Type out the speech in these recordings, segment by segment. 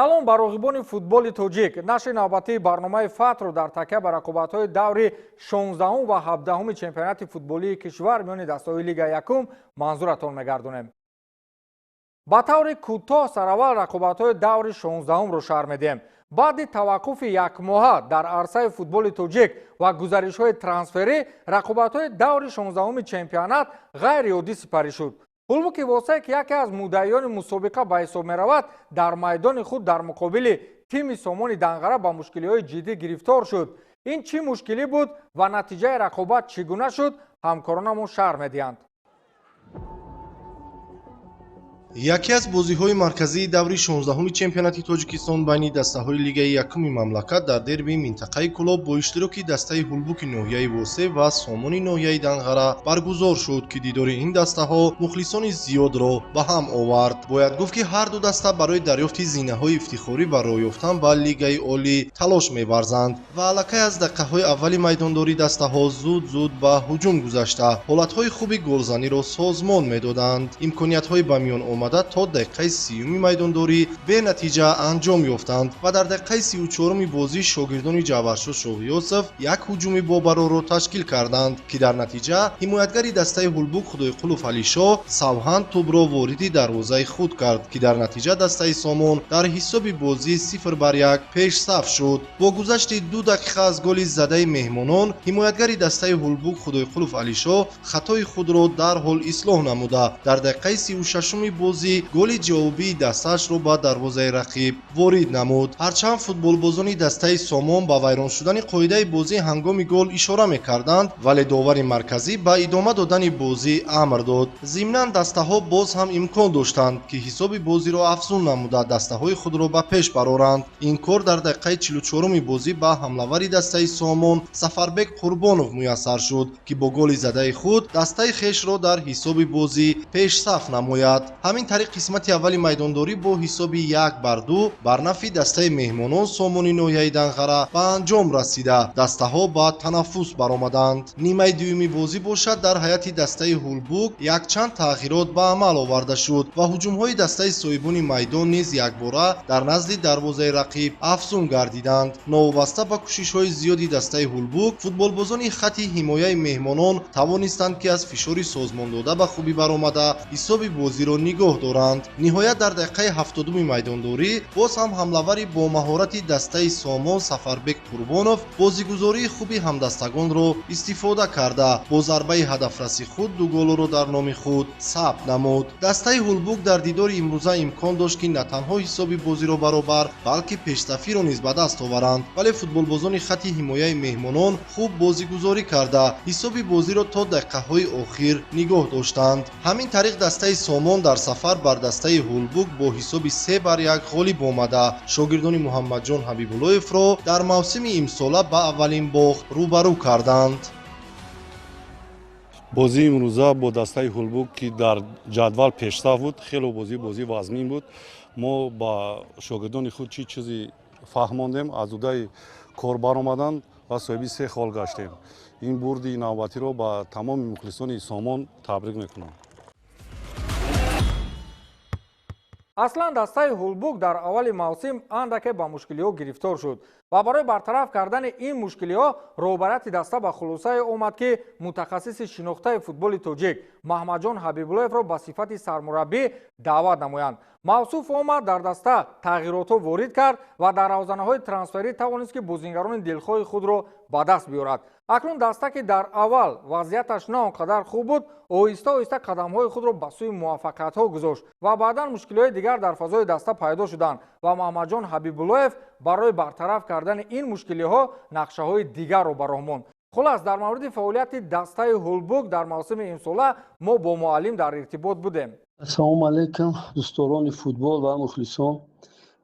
Салом ба роғибони футболи тоҷик. Нашри навбатии барномаи Фатҳро дар такя ба рақобатҳои даври 16 ва 17 чемпионати футболии кишвар миёни дастаҳои Лигаи якум манзуратон мегардонем. Ба таври кӯтоҳ сараввал рақобатҳои даври 16-ро шарҳ медиҳем. Баъди таваққуфи якмоҳа дар арсаи футболи тоҷик ва гузаришҳои трансферӣ, рақобатҳои даври 16 чемпионат ғайриоддӣ сипарӣ шуд. Ҳулбуки Восеъ, ки яке аз муддаиёни мусобиқа ба ҳисоб меравад, дар майдони худ дар муқобили тими Сомони Данғара ба мушкилиҳои ҷиддӣ гирифтор шуд. Ин чӣ мушкилӣ буд ва натиҷаи рақобат чӣ гуна шуд, ҳамкоронамон шарҳ медиҳанд. Яке аз бозиҳои марказии даври 16-уми чемпионати Тоҷикистон байни дастаҳои Лигаи якуми мамлакат дар дербии минтақаи Кӯлоб бо иштироки дастаи Ҳулбуки ноҳияи Восеъ ва Сомони ноҳияи Данғара баргузор шуд, ки дидори ин дастаҳо мухлисони зиёдро ба ҳам овард. Бояд гуфт, ки ҳар ду даста барои дарёфти зинаҳои ифтихорӣ ва роҳ ёфтан ба Лигаи олӣ талош меварзанд ва аллакай аз дақиқаҳои аввали майдондорӣ дастаҳо зуд-зуд ба ҳуҷум гузашта, ҳолатҳои хуби голзаниро созмон медоданд. Имкониятҳои ба миён омада то дақиқаи 30-уми майдондорӣ бенатиҷа анҷом ёфтанд ва дар дақиқаи 34-уми бозӣ шогирдони Ҷавҳаршо Шоҳиёсов як ҳуҷуми бобарорро ташкил карданд, ки дар натиҷа ҳимоятгари дастаи Ҳулбук Худойқулов Алишоҳ савҳанд тӯбро вориди дарвозаи худ кард, ки дар натиҷа дастаи Сомон дар ҳисоби бозӣ 0-1 пешсаф шуд. Бо гузашти 2 дақиқа аз голи задаи меҳмонон, ҳимоятгари дастаи Ҳулбук Худойқулов Алишоҳ хатои худро дарҳол ислоҳ намуда, дар дақиқаи 36-уми бозӣ голи ҷавобии дастаашро ба дарвозаи рақиб ворид намуд. Ҳарчанд футболбозони дастаи Сомон ба вайрон шудани қоидаи бозӣ ҳангоми гол ишора мекарданд, вале довари марказӣ ба идома додани бозӣ амр дод. Зимнан дастаҳо боз ҳам имкон доштанд, ки ҳисоби бозиро афзун намуда дастаҳои худро ба пеш бароранд. Ин кор дар дақиқаи 44-уми бозӣ ба ҳамлавари дастаи Сомон Сафарбек Қурбонов муяссар шуд, ки бо голи задаи худ дастаи хешро дар ҳисоби бозӣ пешсаф намояд. Ҳамин тариқ қисмати аввали майдондорӣ бо ҳисоби 1-2 бар нафи дастаи меҳмонон Сомони ноҳияи Данғара ба анҷом расида, дастаҳо ба танаффус баромаданд. Нимаи дуюми бозӣ бошад, дар ҳайати дастаи Ҳулбук якчанд тағйирот ба амал оварда шуд ва ҳуҷумҳои дастаи соҳибони майдон низ якбора дар назди дарвозаи рақиб афзун гардиданд. Новобаста ба кӯшишҳои зиёди дастаи Ҳулбук, футболбозони хати ҳимояи меҳмонон тавонистанд, ки аз фишори созмондода ба хубӣ баромада ҳисоби бозиро нигоҳ доранд. Ниҳоят дар дақиқаи 70-уми майдондорӣ боз ҳам ҳамлавари бо маҳорати дастаи Сомон Сафарбек Қурбонов бозигузории хуби ҳамдастагонро истифода карда, бо зарбаи ҳадафраси худ 2 голро дар номи худ сабт намуд. Дастаи Ҳулбук дар дидори имрӯза имкон дошт, ки на танҳо ҳисоби бозиро баробар, балки пешсафиро низ ба даст оваранд, вале футболбозони хати ҳимояи меҳмонон хуб бозигузорӣ карда, ҳисоби бозиро то дақиқаҳои охир нигоҳ доштанд. Ҳамин тариқ дастаи Сомон дар сафар бар дастаи Ҳулбук бо ҳисоби 3-1 ғолиб омада, шогирдони Муҳаммадҷон Ҳабибуллоевро дар мавсими имсола ба аввалин бохт рӯбарӯ карданд. Бозии имрӯза бо дастаи Ҳулбук, ки дар ҷадвал пешсаф буд, хело бозӣ вазмин буд. Мо ба шогирдони худ чӣ чизе фаҳмондем, аз удаи кор баромаданд ва соҳиби 3 хол гаштем. Ин бурди навбатиро ба тамоми мухлисони Сомон табрик мекунам. Аслан дастаи Ҳулбук дар аввали мавсим андаке ба мушкилиҳо гирифтор шуд ва барои бартараф кардани ин мушкилиҳо роҳбарияти даста ба хулосае омад, ки мутахассиси шинохтаи футболи тоҷик Маҳмадҷон Ҳабибуллоевро ба сифати сармураббӣ даъват намоянд. Мавсуф омад, дар даста тағйиротҳо ворид кард ва дар равзанаҳои трансферӣ тавонист, ки бозингарони дилхоҳи худро ба даст биёрад. Акнун даста, ки дар аввал вазъияташ на он қадар хуб буд, оҳиста оҳиста қадамҳои худро ба сӯи муваффақиятҳо гузошт ва баъдан мушкилиҳои дигар дар фазои даста пайдо шуданд ва Маҳмадҷон Ҳабибуллоев барои бартараф кардани ин мушкилиҳо нақшаҳои дигарро ба роҳ монд. Хулас, дар мавриди фаъолияти дастаи Ҳулбук дар мавсими имсола мо бо муаллим дар иртибот будем. Ассалому алайкум, дӯстдорони футбол ва мухлисон.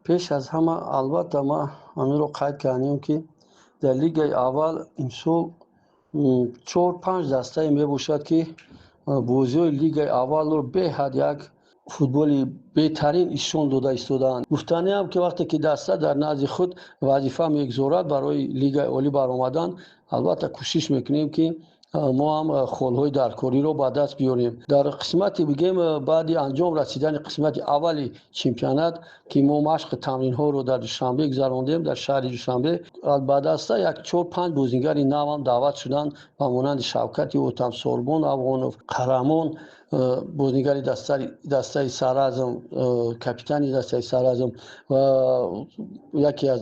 Пеш аз ҳама, албатта, ман ҳаминро қайд кардем, ки дар лигаи аввал имсол 4-5 дастае мебошад, ки бозиҳои лигаи аввалро беҳад як футболи беҳтарин ишон дода истодаанд. Гуфтаниам, ки вақте ки даста дар назди худ вазифа мегузорад барои лигаи олӣ баромадан, албатта кӯшиш мекунем, ки мо ҳам холҳои даркориро ба даст биёрем. Дар қисмати бигем баъди анҷом расидани қисмати аввали чемпионат, ки мо машқи тамринҳоро дар Душанбе гузарондем, дар шаҳри Душанбе, ба даста як 4-5 бозингари нав ҳам даъват шуданд, ба монанди Шавкати Отам, Сорбон Афғонов, Қаҳрамон, бозингари дастаи Саразм, капитани дастаи Саразм ва яке аз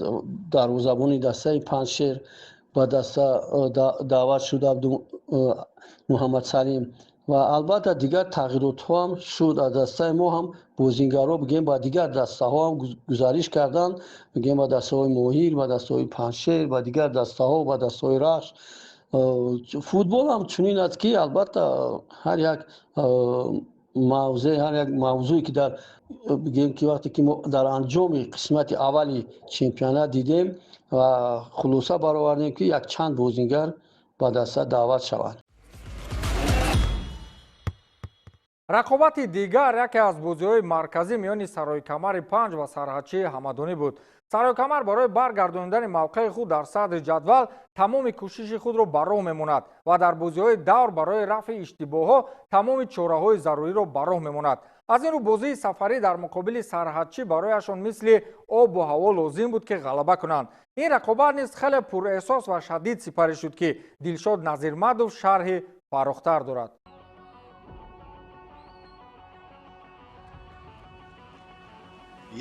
дарвозабони дастаи Панҷшер ба даста даъват шуд, Абдумуҳаммадсалим. Ва албатта дигар тағйиротҳо ҳам шуд. Аз дастаи мо ҳам бозингарҳо бигем ба дигар дастаҳо ҳам гузариш карданд, бигем ба дастаҳои Моҳир, ба дастаҳои Панҷшер, ба дигар дастаҳо, ба дастаҳои Рахш. Футбол ҳам чунин аст, ки албатта ҳар як мавзеъ, ҳар як мавзӯе ки дар бигем ки вақте ки мо дар анҷоми қисмати аввали чемпионат дидем ва хулоса баровардем, ки якчанд бозингар ба даста даъват шаванд. Рақобати дигар яке аз бозиҳои марказӣ миёни Сарои Камари 5 ва Сарҳадчии Ҳамадонӣ буд. Сарои Камар барои баргардонидани мавқеи худ дар садри ҷадвал тамоми кӯшиши худро ба роҳ мемонад ва дар бозиҳои давр барои рафъи иштибоҳҳо тамоми чораҳои заруриро ба роҳ мемонад. Аз ин рӯ бозии сафарӣ дар муқобили Сарҳадчӣ барояшон мисли обу ҳаво лозим буд, ки ғалаба кунанд. Ин рақобат низ хеле пурэҳсос ва шадид сипарӣ шуд, ки Дилшод Назирмадов шарҳи фарохтар дорад.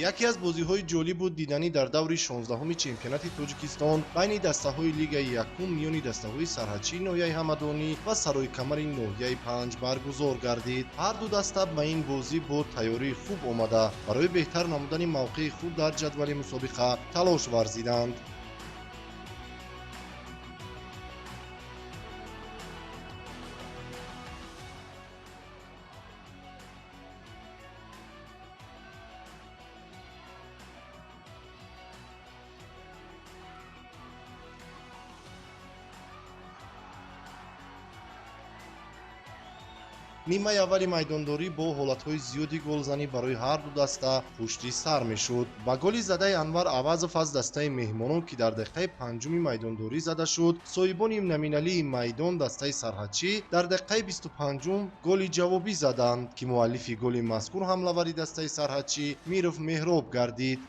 Яке аз бозиҳои ҷолибу диданӣ дар даври 16-уми чемпионати Тоҷикистон байни дастаҳои лигаи якум миёни дастаҳои Сарҳадчии ноҳияи Ҳамадонӣ ва Сарои Камари ноҳияи 5 баргузор гардид. Ҳар ду даста ба ин бозӣ бо тайёрии хуб омада, барои беҳтар намудани мавқеи худ дар ҷадвали мусобиқа талош варзиданд. Нимаи аввали майдондорӣ бо ҳолатҳои зиёди голзанӣ барои ҳар ду даста пушти сар мешуд. Ба голи задаи Анвар Авазов аз дастаи меҳмонон, ки дар дақиқаи панҷуми майдондорӣ зада шуд, соҳибони номиналии майдон дастаи Сарҳадчӣ дар дақиқаи 25-ум голи ҷавобӣ заданд, ки муаллифи голи мазкур ҳамлавари дастаи Сарҳадчӣ Миров Меҳроб гардид.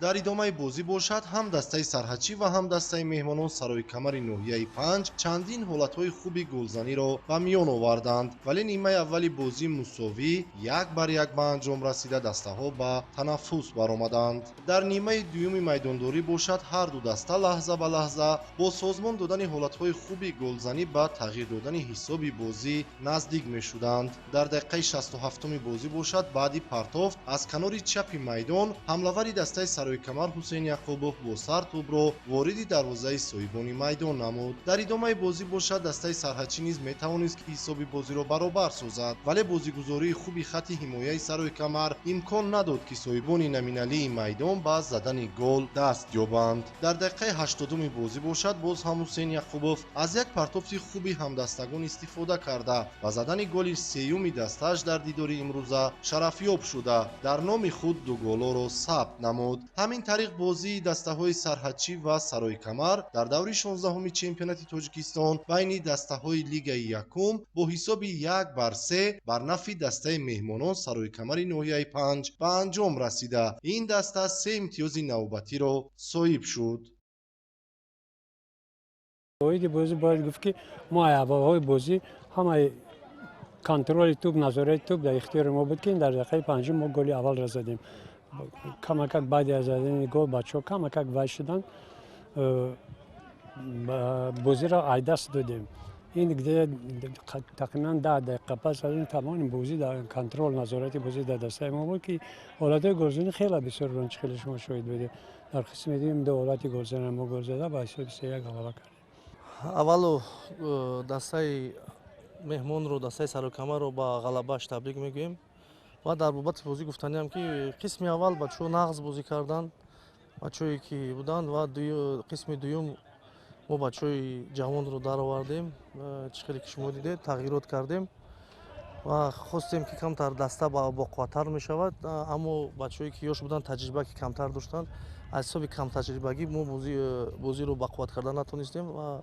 Дар идомаи бозӣ бошад, ҳам дастаи Сарҳадчӣ ва ҳам дастаи меҳмонон Сарои Камари ноҳияи 5 чандин ҳолатҳои хуби голзаниро ба миён оварданд, вале нимаи аввали бозӣ мусовӣ 1-1 ба анҷом расида, дастаҳо ба танаффус баромаданд. Дар нимаи дуюми майдондорӣ бошад, ҳар ду даста лаҳза ба лаҳза бо созмон додани ҳолатҳои хуби голзанӣ ба тағйир додани ҳисоби бозӣ наздик мешуданд. Дар дақиқаи 67-уми бозӣ бошад, баъди партофт аз канори чапи майдон ҳамлавари дастаи Сарои Камар Ҳусейн Яқубов бо сар тӯбро вориди дарвозаи соҳибони майдон намуд. Дар идомаи бозӣ бошад, дастаи Сарҳадчӣ низ метавонист, ки ҳисоби бозиро баробар созад, вале бозигузории хуби хатти ҳимояи Сарои Камар имкон надод, ки соҳибони номиналии майдон ба задани гол даст ёбанд. Дар дақиқаи 80-уми бозӣ бошад, боз ҳам Ҳусейн Яқубов аз як партофти хуби ҳамдастагон истифода карда ба задани голи сеюми дастааш дар дидори имрӯза шарафёб шуда, дар номи худ ду голоро сабт намуд. Ҳамин тариқ бозии дастаҳои Сарҳадчӣ ва Сарои Камар дар даври 16-уми чемпионати Тоҷикистон байни дастаҳои лигаи якум бо ҳисоби 1-3 бар нафъи дастаи меҳмонон Сарои Камари ноҳияи 5 ба анҷом расида, ин даста 3 имтиёзи навбатиро соҳиб шуд. Оиди бозӣ бояд гуфт, ки мо аввалҳои бозӣ ҳамаи контроли тӯб, назорати тӯб дар ихтиёри мо буд, ки дар дақиқаи панҷум мо голи аввалро задем. Камакак баъди аз задани гол бачаҳо камакак вай шуданд, бозиро айдаст додем. Ин где тақрибан 10 дақиқа пас аз ин тамоми бозӣ дар контрол, назорати бозӣ дар дастаи мо буд, ки ҳолатҳои голзанӣ хеле бисёр буданд, чӣ хеле шумо шоҳид будед. Дар қисми дуюм ду ҳолати голзанӣ мо гол зада ба ҳисоби 3-1 ғалаба кардем. Аввалу дастаи меҳмонро, дастаи Сарои Камарро ба ғалабааш табрик мегӯем ва дар бобати бозӣ гуфтаниам, ки қисми аввал бачаҳо нағз бозӣ карданд, бачаҳое ки буданд, ва қисми дуюм мо бачаҳои ҷавонро даровардем, чӣ хеле ки шумо дидед, тағйирот кардем. Ва хостем, ки камтар даста боқувваттар мешавад, аммо бачаҳое, ки ёш буданд, таҷриба ки камтар доштанд, аз ҳисоби камтаҷрибагӣ мо бозиро бақувват карда натонистем ва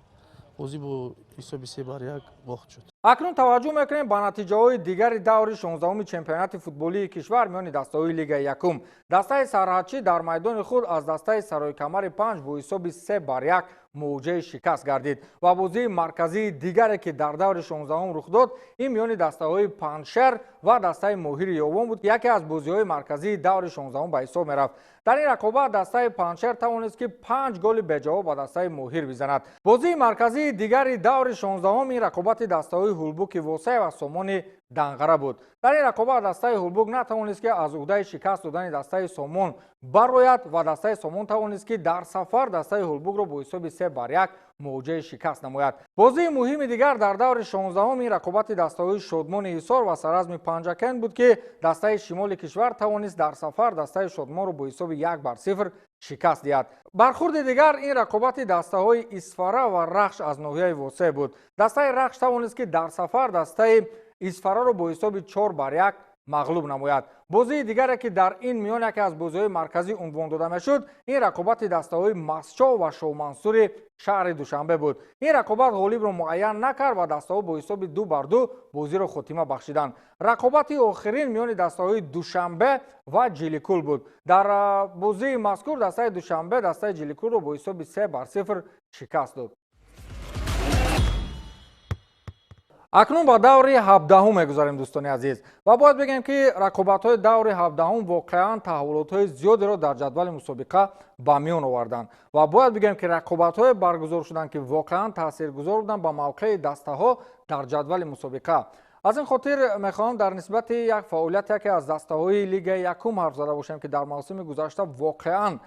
бозӣ бо ҳисоби 3-1 бохт шуд. Акнун таваҷҷӯҳ мекунем ба натиҷаҳои дигари даври 16-уми чемпионати футболии кишвар миёни дастаҳои Лигаи якум. Дастаи Сарҳадчӣ дар майдони худ аз дастаи Сарои Камари 5 бо ҳисоби 3-1 мувоҷиҳи шикаст гардид. Ва бозии марказии дигаре, ки дар даври 16-ум рух дод, ин миёни дастаҳои Панҷшер ва дастаи Моҳири Ёвон буд, яке аз бозиҳои марказии даври 16-ум ба ҳисоб мерафт. Дар ин рақобат дастаи Панҷшер тавонист, ки панҷ голи беҷавоб ба дастаи Моҳир бизанад. Бозии марказии дигари даври 16-ум ин рақобати дастаҳои Ҳулбуки Восеъ ва Сомони Данғара буд. Дар ин рақобат дастаи Ҳулбук натавонист, ки аз уҳдаи шикаст додани дастаи Сомон барояд ва дастаи Сомон тавонист, ки дар сафар дастаи Ҳулбукро бо ҳисоби 3-1 мувоҷиҳи шикаст намояд. Бозии муҳими дигар дар даври 16-ум ин рақобати дастаҳои Шодмони Ҳисор ва Саразми Панҷакент буд, ки дастаи шимоли кишвар тавонист дар сафар дастаи Шодмонро бо ҳисоби 1-0 шикаст диҳад. Бархурди дигар ин рақобати дастаҳои Исфара ва Рахш аз ноҳияи Восеъ буд. Дастаи Рахш тавонист, ки дар сафар дастаи Исфараро бо ҳисоби 4-1 мағлуб намояд. Бозии дигаре, ки дар ин миён яке аз бозиҳои марказӣ унвон дода мешуд, ин рақобати дастаҳои Масчо ва Шоҳмансури шаҳри Душанбе буд. Ин рақобат ғолибро муайян накард ва дастаҳо бо ҳисоби 2-2 бозиро хотима бахшиданд. Рақобати охирин миёни дастаҳои Душанбе ва Ҷиликул буд. Дар бозии мазкур дастаи Душанбе дастаи Ҷиликулро бо ҳисоби 3-0 шикаст дод. Акнун ба даври 17-ум мегузарем, дӯстони азиз, ва бояд бигӯем, ки рақобатҳои даври 17-ум воқеан таҳаввулотҳои зиёдеро дар ҷадвали мусобиқа ба миён оварданд. Ва бояд бигӯем, ки рақобатҳое баргузор шуданд, ки воқеан таъсиргузор буданд ба мавқеи дастаҳо дар ҷадвали мусобиқа. Аз ин хотир мехоҳам дар нисбати як фаъолият яке аз дастаҳои Лигаи якум ҳарф зада бошем, ки дар мавсими гузашта воқеан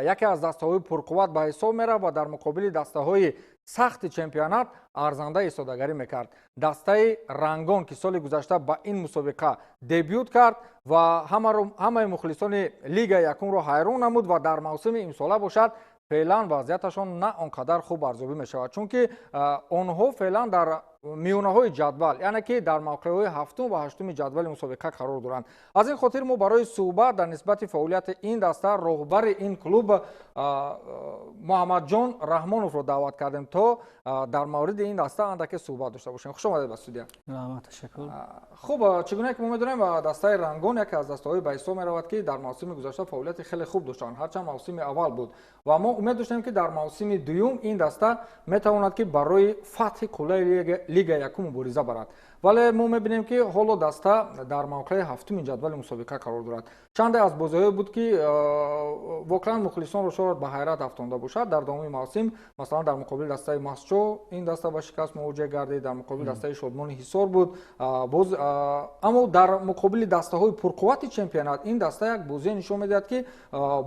яке аз дастаҳои пурқувват ба ҳисоб меравд ва дар муқобили дастаҳои сахти чемпионат арзанда истодагарӣ мекард. Дастаи Рангон, ки соли гузашта ба ин мусобиқа дебют кард ва ҳамаи мухлисони Лигаи якумро ҳайрон намуд, ва дар мавсими имсола бошад, феълан вазъияташон на он қадар хуб арзёбӣ мешавад, чунки онҳо феълан дар миёнаҳои ҷадвал, яъне ки дар мавқеъҳои ҳафтум ва ҳаштуми ҷадвали мусобиқа қарор доранд. Аз ин хотир мо барои суҳбат дар нисбати фаъолияти ин даста роҳбари ин клуб Муҳаммадҷон Раҳмоновро даъват кардем, то дар мавриди ин даста андаке суҳбат дошта бошем. Хуш омадед ба студия. Ташаккур. Хуб, чӣ гуна ки мо медонем, дастаи Рангон яке аз дастаҳое ба ҳисоб меравад, ки дар мавсими гузашта фаъолияти хеле хуб доштанд, ҳарчанд мавсими аввал буд, ва мо умед доштем, ки дар мавсими дуюм ин даста метавонад, ки барои фатҳи қуллаи Лигаи якум мубориза барад. Вале мо мебинем, ки ҳоло даста дар мавқеи ҳафтуми ҷадвали мусобиқа қарор дорад. Чанде аз бозиҳое буд, ки воқеан мухлисонро шояд ба ҳайрат афтонда бошад дар давоми мавсим. Масалан, дар муқобили дастаи Масчо ин даста ба шикаст мувоҷиҳ гардид, дар муқобили дастаи Шодмони Ҳисор буд боз. Аммо дар муқобили дастаҳои пурқуввати чемпионат ин даста як бозие нишон медиҳад, ки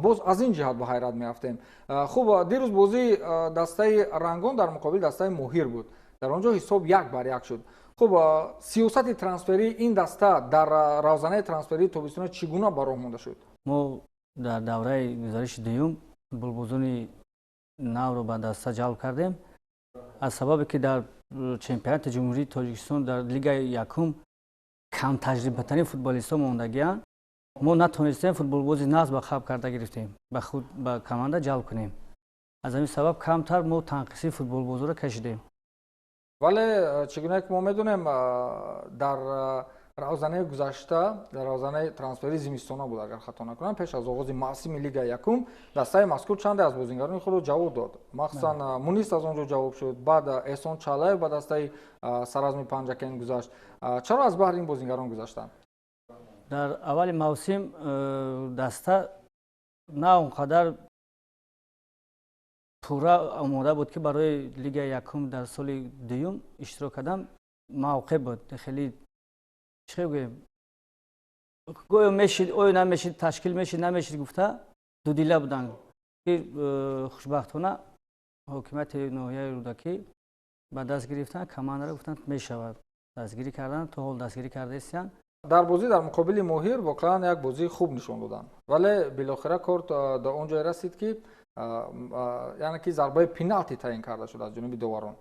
боз аз ин ҷиҳат ба ҳайрат меафтем. Хуб, дирӯз бозии дастаи Рангон дар муқобили дастаи Моҳир буд, дар он ҷо ҳисоб 1-1 шуд. Хуб, сиёсати трансферии ин даста дар равзанаи трансферии тобистона чӣ гуна ба роҳ монда шуд? Мо дар давраи гузариши дуюм футболбозони навро ба даста ҷалб кардем, аз сабабе ки дар чемпионати Ҷумҳурии Тоҷикистон дар Лигаи якум камтаҷрибатарин футболистҳо мондагианд. Мо натонистем футболбози нағз ба қабл карда гирифтем, ба худ ба команда ҷалб кунем. Аз ҳамин сабаб камтар мо танқисии футболбозоро кашидем. Вале чӣ гуна ки мо медонем, дар равзанаи гузашта, дар равзанаи трансфери зимистона буд, агар хато накунам, пеш аз оғози мавсими Лигаи якум дастаи мазкур чанде аз бозингарони худро ҷавоб дод. Махсусан Мунис аз он ҷо ҷавоб шуд, баъд Эҳсон Чалаев ба дастаи Саразми Панҷакент гузашт. Чаро аз баҳри ин бозингарон гузаштанд? Дар аввали мавсим даста на он қадар пурра омода буд, ки барои Лигаи якум дар соли дуюм иштирок кардан мавқеъ буд. Хеле, чӣ гӯем, гӯё мешид, оё намешид, ташкил мешид, намешид гуфта дудила буданд, ки хушбахтона ҳокимияти ноҳияи Рӯдакӣ ба даст гирифтанд командаро, гуфтанд, мешавад, дастгирӣ карданд, то ҳол дастгирӣ кардаистанд. Дар бозӣ дар муқобили Моҳир воқеан як бозии хуб нишон доданд, вале билохира кор до он ҷое расид, ки яъне ки зарбаи пеналти таъин карда шуд аз ҷониби доварон.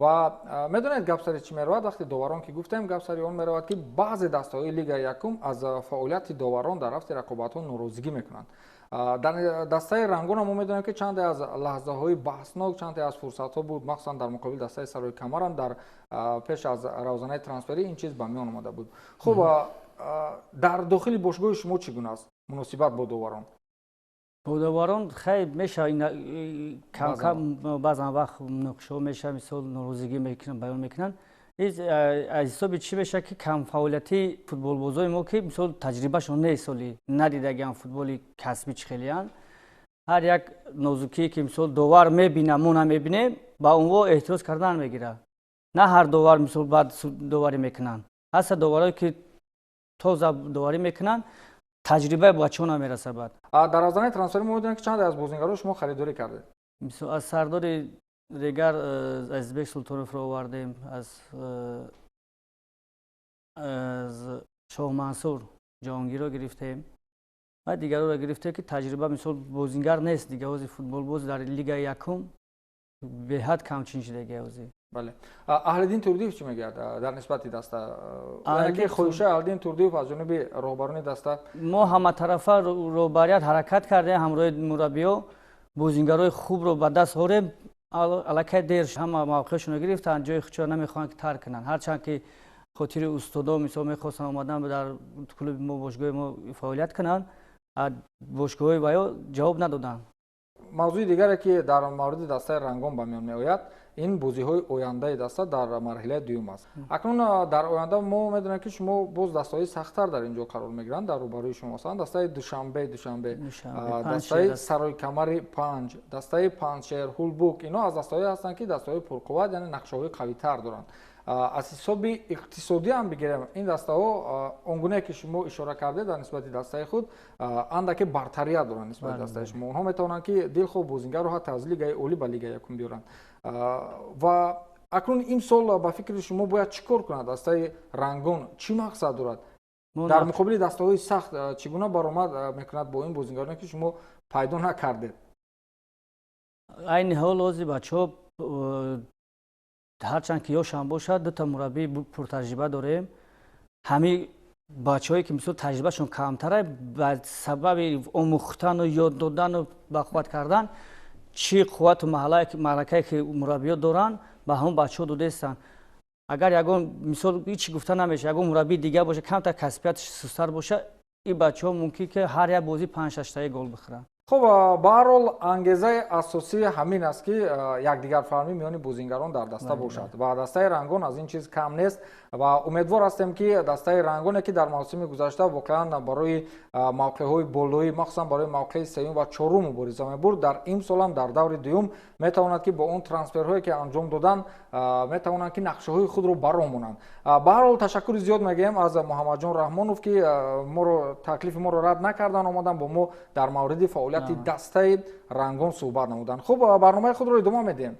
Ва медонед гап сари чӣ меравад? Вақте доварон ки гуфтем, гап сари он меравад, ки баъзе дастаҳои лигаи якум аз фаъолияти доварон дар рафти рақобатҳо норозигӣ мекунанд. Дар дастаи Рангон мо медонем, ки чанде аз лаҳзаҳои баҳснок, чанде аз фурсатҳо буд, махсусан дар муқобили дастаи Сарои Камарам дар пеш аз равзанаи трансферӣ ин чиз ба миён омада буд. Хуб, дар дохили бошгоҳи шумо чӣ гуна аст муносибат бо доварон? Бо доварон хеле мешавад, кам-кам баъзан вақт муноқишаҳо мешавад, мисол норозигӣ баён мекунанд. Аз ҳисоби чӣ мешавад, ки камфаъолияти футболбозои мо, ки мисол таҷрибашон нест, соли надидагиам футболи касбӣ чӣ хелиянд. Ҳар як нозукие ки мисол довар мебина, мо намебинем, ба онҳо эътироз кардан мегирад. На ҳар довар мисол баъд доварӣ мекунанд. Ҳаста доварое ки тоза доварӣ мекунанд, таҷрибаи бачаҳо намерасад баъд. Дар равзанаи трансфери мо медонем, ки чанде аз бозингаро шумо харидорӣ кардед. Мисол аз сардори Регар Азизбек Султоновро овардем, аз Шоҳмансур Ҷаҳонгирро гирифтем ва дигарро гирифтем, ки таҷриба мисол бозингар нест, дига ҳозир футболбоз дар лигаи якум беҳад камчин шудагӣ ҳозир. Бале. Аҳлиддин Турдиев чӣ мегӯяд дар нисбати даста? Яъне хоҳишаи Аҳлиддин Турдиев аз ҷониби роҳбарони даста? Мо ҳаматарафа роҳбарият ҳаракат кардем, ҳамроҳи мураббиҳо бозингарои хубро ба даст орем. Аллакай дер ҳама мавқеашонро гирифтанд, ҷои худшонро намехоҳанд ки тарк кунанд. Ҳарчанд ки хотири устодо мисол мехостанд омадан дар клуби мо, бошгоҳи мо фаъолият кунанд, бошгоҳҳои ваё ҷавоб надоданд. Мавзӯи дигаре ки дар мавриди дастаи Рангон ба миён меояд, ин бозиҳои ояндаи даста дар марҳилаи дуюм аст. Акнун дар оянда мо медонем, ки шумо боз дастаҳои сахттар дар ин ҷо қарор мегиранд, дар рӯбарӯи шумо масалан дастаи Душанбе, дастаи Сарои Камари 5, дастаи Панҷшер, Ҳулбук, ино аз дастаҳое ҳастанд, ки дастаҳои пурқувват, яъне нақшаҳои қавитар доранд. Аз ҳисоби иқтисодӣ ҳам бигирем, ин дастаҳо он гуне ки шумо ишора кардед дар нисбати дастаи худ, андаке бартарият доранд нисбати дастаи шумо. Онҳо метавонанд, ки дилхоҳ бозингарро ҳатто аз лигаи олӣ ба лигаи якум биёранд. Ва акнун имсол ба фикри шумо бояд чӣ кор кунад дастаи Рангон? Чӣ мақсад дорад? Дар муқобили дастаҳои сахт чӣ гуна баромад мекунад бо ин бозингароне, ки шумо пайдо накардед? Айни ҳол ҳозир бачаҳо ҳарчанд ки ёшам бошад, дута мураббии пуртаҷриба дорем. Ҳамин бачаҳое ки мисол таҷрибашон камтара, ба сабаби омӯхтану ёд додану ба қувват кардан, чӣ қуввату маҳлакае ки мураббиё доранд, ба ҳамон бачаҳо додаистанд. Агар ягон мисол ҳеҷ гуфта намешавад, ягон мураббии дигар бошад, камтар касбияташ сустар бошад, ин бачаҳо мумкин ки ҳар як бозӣ 5-6 гол бихӯранд. Хуб, ба ҳар ҳол ангезаи асосӣ ҳамин аст, ки якдигарфаҳмӣ миёни бозингарон дар даста бошад ва дастаи Рангон аз ин чиз кам нест ва умедвор ҳастем, ки дастаи Рангоне, ки дар мавсими гузашта воқеан барои мавқеъҳои болоӣ, махсусан барои мавқеи сеюм ва чорум мубориза мебурд, дар имсол ҳам дар даври дуюм метавонад, ки бо он трансферҳое ки анҷом доданд, метавонанд, ки нақшаҳои худро баромонанд. Ба ҳар ҳол ташаккури зиёд мегӯем аз Муҳаммадҷон Раҳмонов, ки моро таклифи моро рад накардан, омадан бо мо дар мавриди фаъолияти дастаи Рангон суҳбат намуданд. Хуб, барномаи худро идома медиҳем.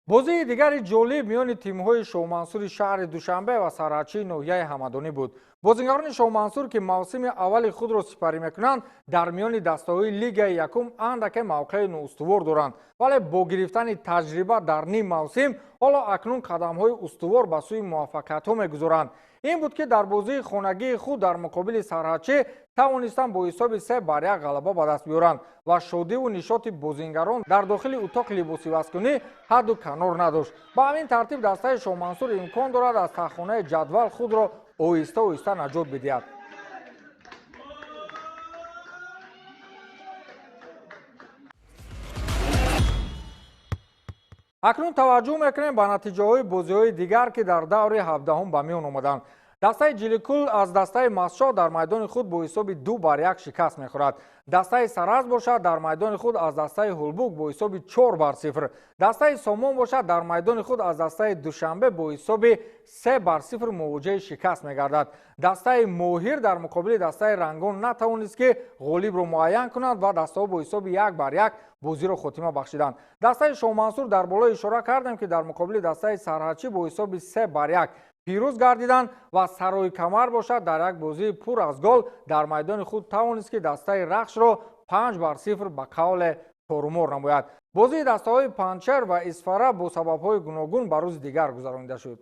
Бозии дигари ҷолиб миёни тимҳои Шоҳмансури шаҳри Душанбе ва сарҳадчии ноҳияи Ҳамадонӣ буд. Бозингарони Шоҳмансур, ки мавсими аввали худро сипарӣ мекунанд, дар миёни дастаҳои лигаи якум андаке мавқеи ноустувор доранд, вале бо гирифтани таҷриба дар ним мавсим ҳоло акнун қадамҳои устувор ба сӯи муваффақиятҳо мегузоранд. Ин буд, ки дар бозии хонагии худ дар муқобили сарҳадчӣ тавонистанд бо ҳисоби 3-1 ғалаба ба даст биёранд ва шодиву нишоти бозингарон дар дохили утоқи либосивазкунӣ ҳадду канор надошт. Ба ҳамин тартиб дастаи Шоҳмансур имкон дорад аз таҳхонаи ҷадвал худро оҳиста оҳиста наҷот бидиҳад. Акнун таваҷҷӯҳ мекунем ба натиҷаҳои бозиҳои дигар, ки дар даври 17 ба миён омаданд. Дастаи Ҷиликул аз дастаи Масшоҳ дар майдони худ бо ҳисоби 2-1 шикаст мехӯрад. Дастаи Саразд бошад дар майдони худ аз дастаи Ҳулбук бо ҳисоби 4-0. Дастаи Сомон бошад дар майдони худ аз дастаи Душанбе бо ҳисоби 3-0 мувоҷиҳаи шикаст мегардад. Дастаи Моҳир дар муқобили дастаи Рангон натавонист, ки ғолибро муайян кунад ва дастаҳо бо ҳисоби 1-1 бозиро хотима бахшиданд. Дастаи Шоҳмансур дар боло ишора кардем, ки дар муқобили дастаи Сарҳадчӣ бо ҳисоби 3-1 пирӯз гардиданд ва Сарои Камар бошад дар як бозии пур аз гол дар майдони худ тавонист, ки дастаи Рахшро 5-0 ба қавле торумор намояд. Бозии дастаҳои Панҷшер ва Исфара бо сабабҳои гуногун ба рӯзи дигар гузаронида шуд.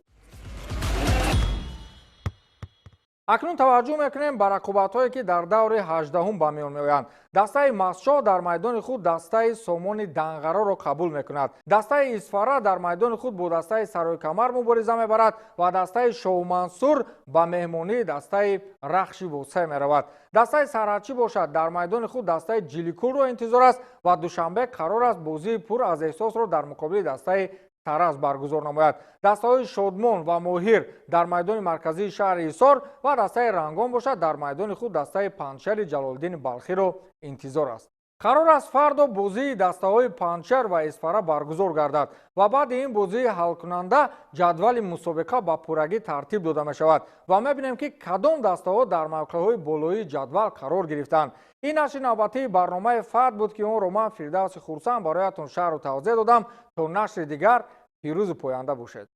Акнун таваҷҷӯҳ мекунем ба рақобатҳое, ки дар даври 18-ум ба миён меоянд. Дастаи Мастчоҳ дар майдони худ дастаи Сомони Данғароро қабул мекунад. Дастаи Исфара дар майдони худ бо дастаи Саройкамар мубориза мебарад ва дастаи Шоҳмансур ба меҳмонии дастаи Рахши Восе меравад. Дастаи Сарҳадчӣ бошад, дар майдони худ дастаи Ҷиликулро интизор аст ва Душанбе қарор аст бозии пур аз эҳсосро дар муқобили дастаи Тараз баргузор намояд. Дастаҳои Шодмон ва Моҳир дар майдони марказии шаҳри Ҳисор ва дастаи Рангон бошад, дар майдони худ дастаи Панҷшери Ҷалолиддини Балхиро интизор аст. Қарор аст фардо бозии дастаҳои Панҷшер ва Исфара баргузор гардад ва баъди ин бозии ҳалкунанда ҷадвали мусобиқа ба пуррагӣ тартиб дода мешавад ва мебинем, ки кадом дастаҳо дар мавқеъҳои болоии ҷадвал қарор гирифтанд. Ин нашри навбатии барномаи Фард буд, ки онро ман, Фирдавси Хурсанд, бароятон шарҳу тавзеҳ додам. То нашри дигар пирӯзу поянда бошед.